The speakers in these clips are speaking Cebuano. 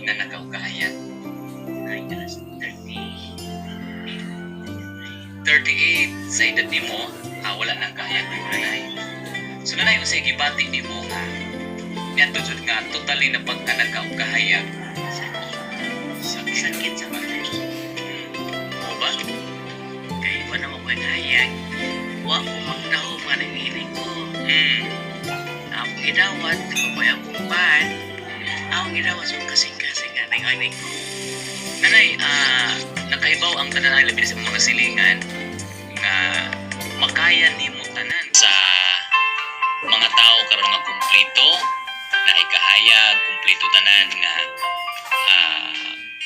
na naka og kahayag? Ay, alas 30. 38 sa edad nimo, wala nang kahayag nimo, nanay. So nanay, unsay gibati nimo nga niadto jud nga totally na pagka naka og kahayag? Sakit. Sakit. Sakit sa mga. Mo ba? Kay wala mo ko'y kahayag. Wa ko magdahom nga nanginig ko. Akong gidawat, kapay akong paan. Akong gidawat sa kasing-kasing nga nanginig ko. Nanay, nakahibaw ang tanan labi sa mga silingan nga makaya nimo tanan sa mga tao karon nga kumpleto na ikahayag, kumpleto tanan nga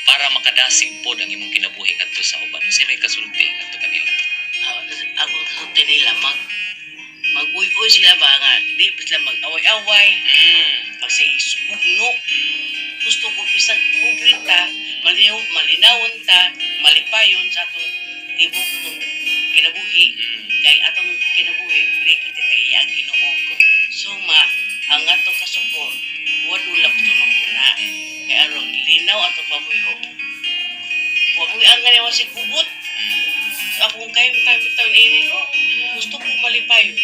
para makadasig pod ang imong kinabuhi ngadto sa uban. Unsay may kasulti ngadto kanila? Ako kasulti nila, mag-uy-uy sila ba nga, di pa sila mag-away-away, magsisugno. Gusto ko bisag pobre ta, malinaw, malinawon ta, malipayon sa atong tibok atong kinabuhi. Kay atong kinabuhi, dili kita kay ang Ginoo. Suma, ang atong kasuko, wa dulap to nung una. Kay aron linaw atong pamuyo. Wa ko ang ganyan si kubot. So akong kahimtang bitaw ini ko, gusto ko malipayon.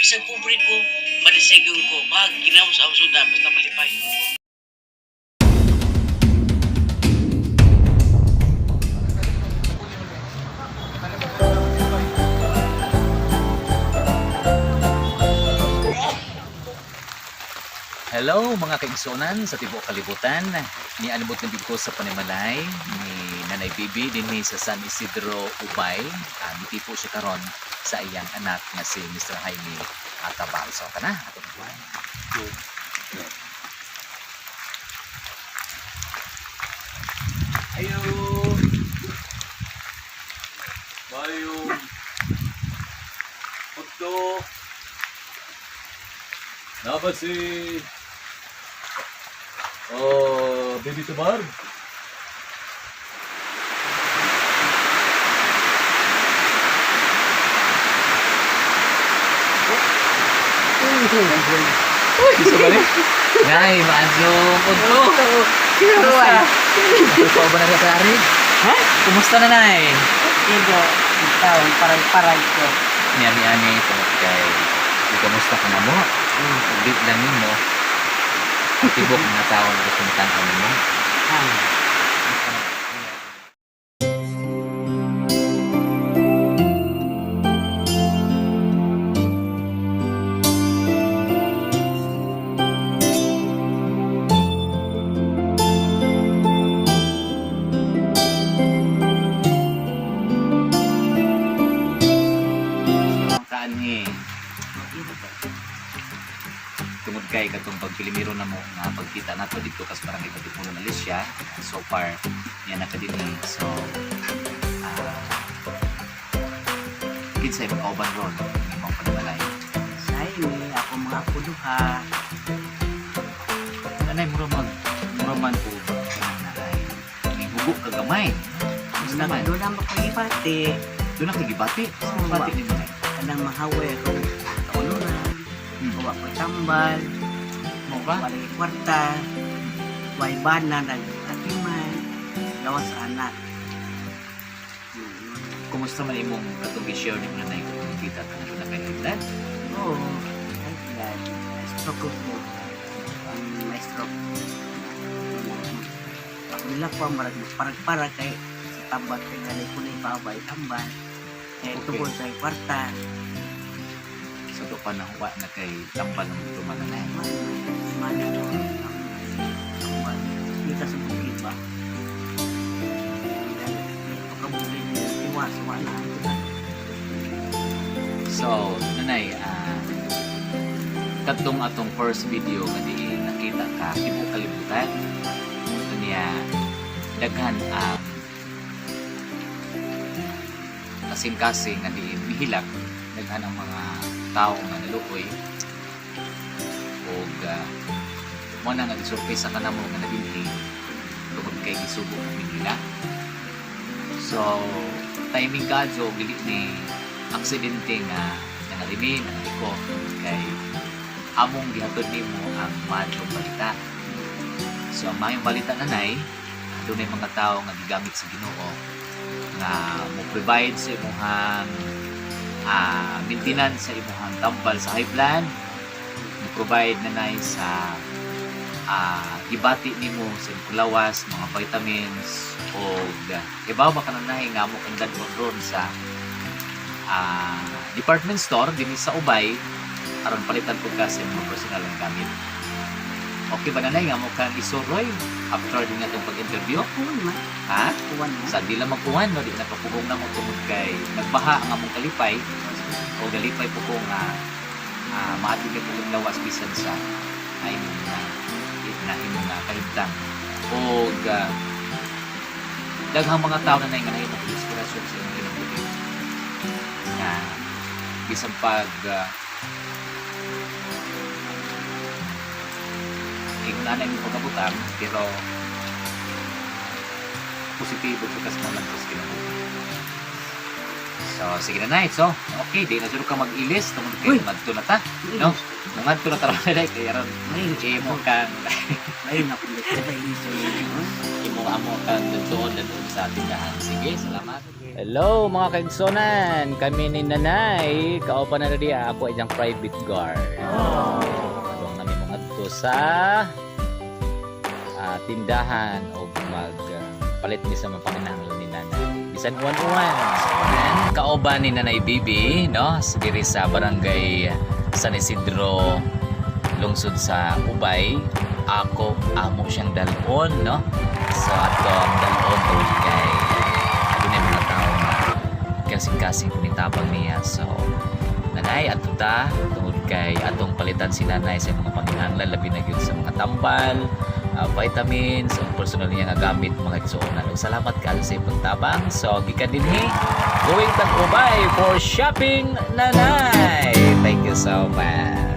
Bisag pobre ko, madisegyon ko, bag ginaw sa akong suda, basta malipayon ko. Hello mga kaigsunan sa tibuok kalibutan. Nianibot na ko sa panimalay ni Nanay Bibi dinhi sa San Isidro, Ubay. Mitipo siya karon sa iyang anak nga si Mr. Jaime Atabal. So kana atong buwan. Ayo. Bayo. Otto. Napa si... Oh, Baby Tabar. Gusto ba ni? Nay, maadlong udto. Kumusta? Ikaw ba na sa ari? Ha? Kumusta na, Nay? Igo, ikaw, parang-parang ko. Niya ni ani tungod kay kamusta ka na mo? Di lang nimo. Ang tibok mga tao na gusto tan-aw nimo. Ah. Kaanhi tungod kay katong pagpilimiro na mo nga pagkita nato dito kas barangay Katipunan, Alicia. So far niya na ka dinhi, so kinsay makauban ron imong panimalay? Sayo, ako mga puluha. Nanay, mura mag mura man po kanang naay hugo ka gamay. Kumusta man? Doon ang makagibati. Doon na kagibati? Oo. Bati ni mo, Nay? Kanang mahaway ako kauluran. Wa ko tambal. Mo ba? Walay kwarta. Way bana, nag-atiman. Gawas sa anak. Kumusta man imong katong gi-share nimo, nanay, katong kita ka na kay high blood? Oo. Ay, blood. Stroke ko. Ang may stroke. Ako nila ko, marag parag-para kay sa tambal kay kanay kulay pa tambal. Kay tungkol sa kwarta. Sa to pa nahuwa na kay tambal ng tuman, nanay? Mana to ang tambal. Dito sa bukid ba? Pagkabukid, iwas, wala. So, nanay, katong atong first video nga diin nakita ka tibuok kalibutan. Niya daghan ang kasing-kasing nga diin mihilak, daghan ang mga tao nga naluoy ug mo na nga gisurpresa ka namo nga nadinhi tungod kay gisugo kami nila. So, timing kadyo dili ni aksidente nga nangalimi nangaliko kay among gihatod nimo ang maadlong balita. So ang maayong balita, nanay, dunay mga tao nga gigamit sa Ginoo nga mo provide sa imuhang maintenance sa imuhang tambal sa high blood, mo provide, nanay, sa gibati nimo sa imong lawas, mga vitamins o ibaw ba ka, nanay, nga amo kang dadon ron sa department store dinhi sa Ubay aron palitan pud ka sa imong personal nga gamit. Okay ba, nanay, nga amo kang isuroy after din atong pag-interview? Kuwan man. Ha? Kuwan man. Sa di lang magkuhan, no, di napapugong na mo tungod kay nagbaha ang among kalipay o galipay po ko nga maati kay pugong lawas bisan sa ay imong na imong kahimtang og daghang mga tao na nga nahimong inspirasyon sa imong kinabuhi nga bisan pag ingon ana imong pagkabutang pero positibo jud ka sa mga lantos kinabuhi. So, sige na, Nay. So, okay, di na jud ka mag-ilis tungod kay Uy! ngadto na ta. No? Ngadto na ta ron, kay aron imo kang Ay, naku, imo amo kang nagtuon na doon sa tindahan. Sige, salamat. Hello mga kaigsonan, kami ni Nanay, kauban na diya ako ay private guard. Adong kami mga adto sa tindahan o mag palit mi sa mga panginahanglan ni Nanay. Bisan uwan-uwan. Kauban ni Nanay Bibi, no? Sa diri sa barangay San Isidro, lungsod sa Ubay, ako amo siyang dalon, no? So ato ang dalon tungod kay adunay mga tao nga kasing-kasing punitabang niya. So nanay, ato ta tungod kay atong palitan si nanay sa mga panginahanglan, labi na gyud sa mga tambal, vitamins ug personal niya nga gamit, mga igsuonan. Ug salamat kaayo sa imong tabang. So gikan dinhi going tag Ubay for shopping, nanay. Thank you so much.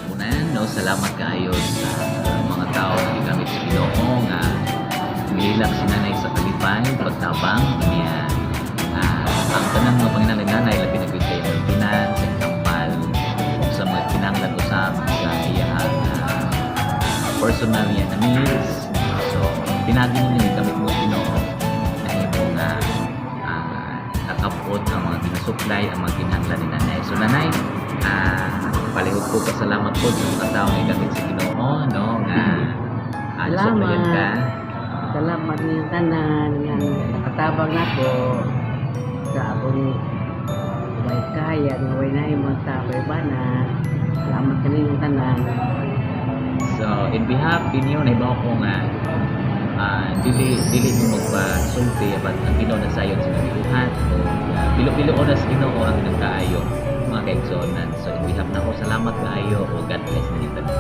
Unan, no, salamat kaayo sa mga tao na gigamit sa Ginoo nga nihilak si nanay sa kalipay, pagtabang niya. Ang tanang mga panginahanglan ni nanay, labi na gyud kay maintenance, sa tambal, ug sa mga kinahanglan usab sa iyang personal niya na needs. So, pinagi ninyo gigamit mo sa Ginoo nahimo nga nakapot ang mga ginasupply, ang mga kinahanglan ni nanay. So nanay, palihog ko pasalamat po sa mga tao nga gamit sa Ginoo, no, nga Salamat. nasupplyan ka. Salamat niyong tanan nga nakatabang nako sa akong way kaya nga way nahimong sa way bana. Salamat kaninyong tanan. So, in behalf ninyo, naibaw ko nga dili dili mo magpasulti about ang Ginoo na sayon sa gibuhat o pilo-pilo oras Ginoo ang nagkaayo, mga kaigsuonan. So, in behalf nako, salamat kaayo o God bless ninyo tanan.